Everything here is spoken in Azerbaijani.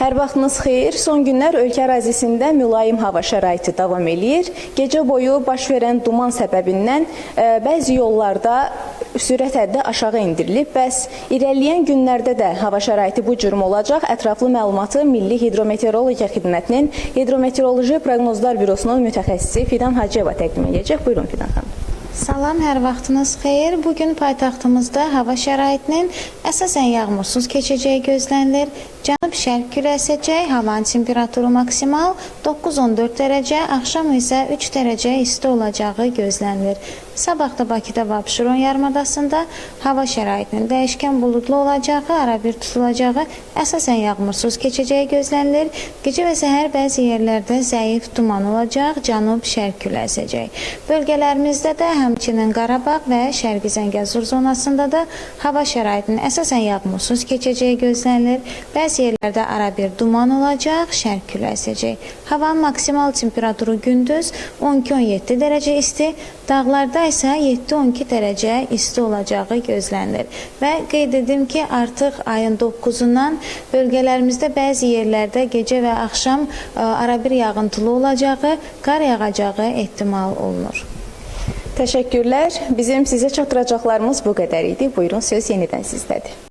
Hər vaxtınız xeyir. Son günlər ölkə ərazisində mülayim hava şəraiti davam eləyir. Gecə boyu baş verən duman səbəbindən bəzi yollarda sürət həddi aşağı endirilib. Bəs irəliləyən günlərdə də hava şəraiti bu cür olacaq? Ətraflı məlumatı Milli Hidrometeorologiya Xidmətinin Hidrometeoroloji Proqnozlar Bürosunun mütəxəssisi Fidan Hacıyeva təqdim edəcək. Buyurun, Fidan xanım. Salam, hər vaxtınız xeyir. Bugün paytaxtımızda hava şəraitinin əsasən yağmursuz keçəcəyi gözlənilir. Cənub-şərq küləyi əsəcək, havanın temperaturu maksimal 9-14 dərəcə, axşam isə 3 dərəcə isti olacağı gözlənilir. Sabah da Bakıda və Abşeron yarımadasında hava şəraitinin dəyişkən buludlu olacağı, arabir tutulacağı, əsasən yağmursuz keçəcəyi gözlənilir. Gecə və səhər bəzi yerlərdə zəif duman olacaq, cənub-şərq küləyi əsəcək. Bölgələrimizdə də həmçinin Qarabağ və Şərqi Zəngəzur zonasında da hava şəraitinin əsasən yağmursuz keçəcəyi gözlənilir. Bəzi yerlərdə arabir duman olacaq, şərq küləyi əsəcək. Havanın maksimal temperaturu gündüz 12-17 dərəcə isti, dağlarda isə 7-12 dərəcə isti olacağı gözlənilir. Və qeyd edim ki, artıq ayın 9-undan bölgələrimizdə bəzi yerlərdə gecə və axşam arabir yağıntılı olacağı, qar yağacağı ehtimal olunur. Təşəkkürlər. Bizim sizə çatdıracaqlarımız bu qədər idi. Buyurun, söz yenidən sizdədir.